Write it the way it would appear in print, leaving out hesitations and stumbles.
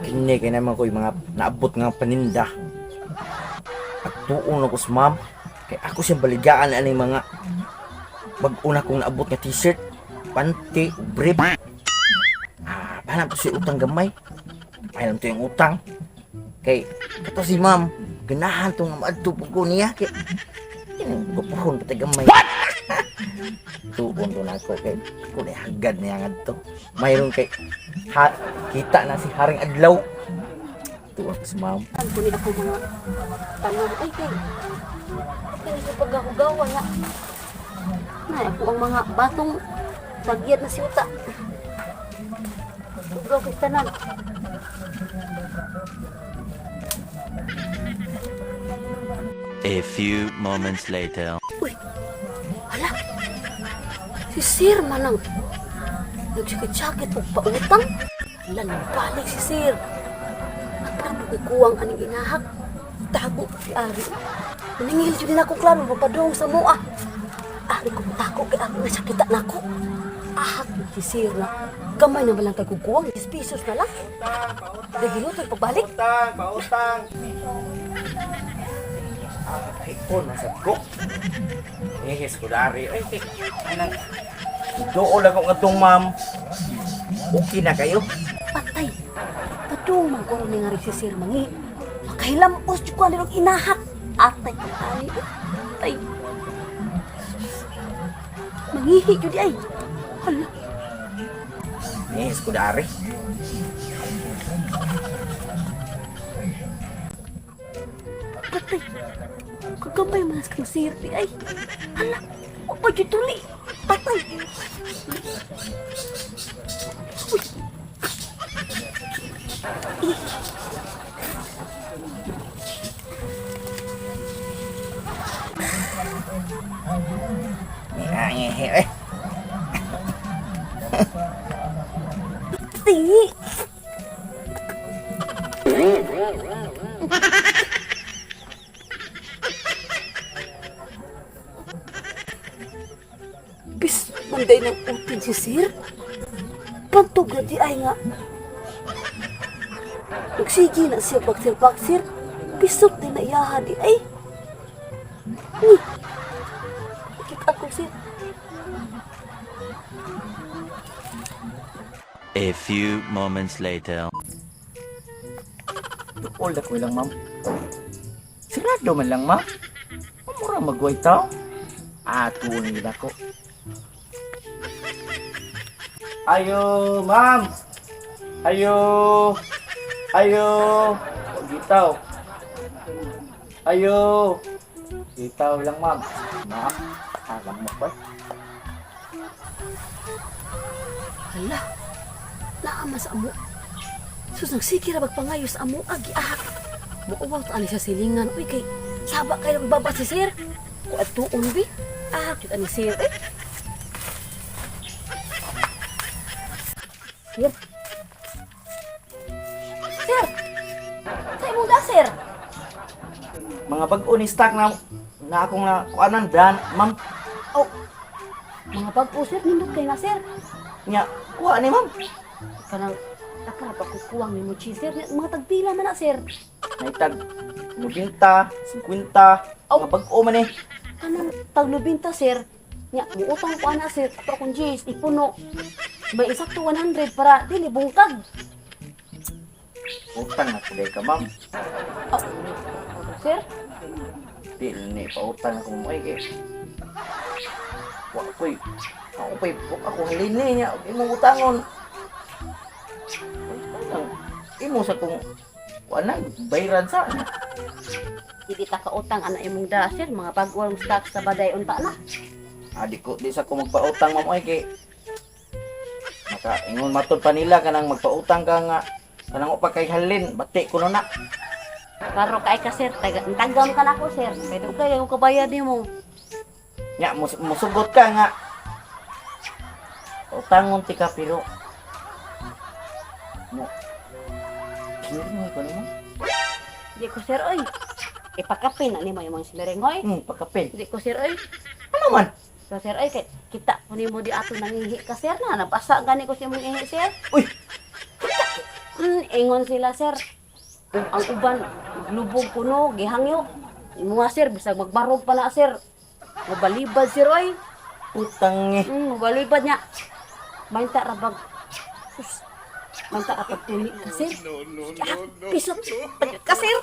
Kini kay naman ko yung mga naabot nga paninda. At tuon ako sa ma'am. Kay ako siyang baligaan ani mga bag-o na kong naabot nga t-shirt, panty, brief. Ah, paano to si utang gamay? Paano to yung utang? Kay kato si ma'am, ganahan to nga maadto pug ko niya kay yun, gupuhon pati gamay. What? Tuon to na ako kay ko na hagad niya ngadto. Mayroon kay ha, kita na si Haring Adlaw. Tuon ko si ma'am. Ang kunin ako mga tanong. Ay, kay. Kay ko pagkahugawa na. Na, ako ang mga batong bagyad na siyuta. Hugaw kay tanan. A few moments later. Uy, hala. Si Sir manang. Nagsakit-sakit og pautang. Hala, nabalik si Sir. At parang kukuwang aning inahak. Tago si Ari. Maningil jud nako klaro mapadong sa mua. Ari ko tako kay ako nasakita nako. Ahak si Sir na. Gamay na man lang kay kukuwang 10 pesos na lang. Nagilutoy pagbalik. Pautang, pautang. Ay, ko nasa ko. Eh, ko dari. Ay, kay anang dool ako nga tong ma'am. Okay na kayo? Patay. Padung man ko ni nga rin si Sir Mangi. Makahilamos jud ko ani og inahak. Atay ay atay. Mangihi jud ay. Hala, Eh, ko dari. Patay. Kagamay man kang sir di ay. Hala, wa pa jud tuli. Patay. Uy. Eh, eh. Tingi. Bis, manday ng utin si sir. Pantog na di ay nga. Nagsige na siya baksir-baksir. Pisot din na iyaha di ay. Uy! Kita ko sir. A few moments later. Dool ako lang, ma'am. Sirado man lang, ma'am. Mura magway tao. Ah, tuon gid ako. Ayo, ma'am. Ayo. Ayo. Gitaw. Ayo. Gitaw lang, ma'am. Ma'am, alam mo ba? Hala, naama sa amo. Sus, nagsige ra magpangayo sa amo, agi ahak. Muuwaw ta ani sa silingan. Uy, kay, saba kayo baba si sir. Kung atuon, bi. Ahak, jud ani sir. Eh. Sir. Sir! Sa imong da, sir? Mga bag-o ni stock na na akong na kuanan brand, ma'am. Oh, mga bag-o, sir. Nindot kayo na, sir. Nya, kuha ni ma'am. Kanang, nakarap ako kuwang ni mo, sir. Mga tagpila man na, sir. Naitag 90, 50, Oh. mga bag-o man eh. Kanang taglubinta, sir. Nya, muutang ko ana, sir. Ato akong G's, ipuno. May isakto 100 para dili bungkag. Utang na kulay ka, ma'am. Oh, sir, Di ni pautang ako mo ay kay. Wa koy. Ako pay ako halin ni niya imong utangon. Utang. Imo sa kung kuan na bayran sa. hindi ta kautang ana imong da, sir. Mga bag-o ang stock sa baday unta na. Ah, di ko di sa ko magpautang ma'am ay kay maka ingon matod pa nila kanang magpautang ka nga kanang pa kay halin bati ko na. Klaro kay ka, sir. Taga, tagam ka na ko, sir. Kay dugay ako kabayad nimo. Nya musugot ka nga. Utangon ti ka pero mo. Kini ko nimo. Di ko, sir, oy. Ipakapin na nimo imong siling, oy. Pagkapin. Di ko, sir, oy. Ano man? So, sir, oy, kay kita ko nimo di ato nangihi ka, sir, na. Nabasa gani ko sa imong ihi, sir. Uy, Ingon sila, sir. Ang uban, maglubog kuno, gihangyo. Imuha, sir, bisag magbarog pa na, sir. Mabalibad, sir, oy. Putang eh. Mabalibad niya. Mainta rabag. Sus, mainta rabag tuli ka, sir. No, no, Ah, no, no. Pisot. Ka, sir.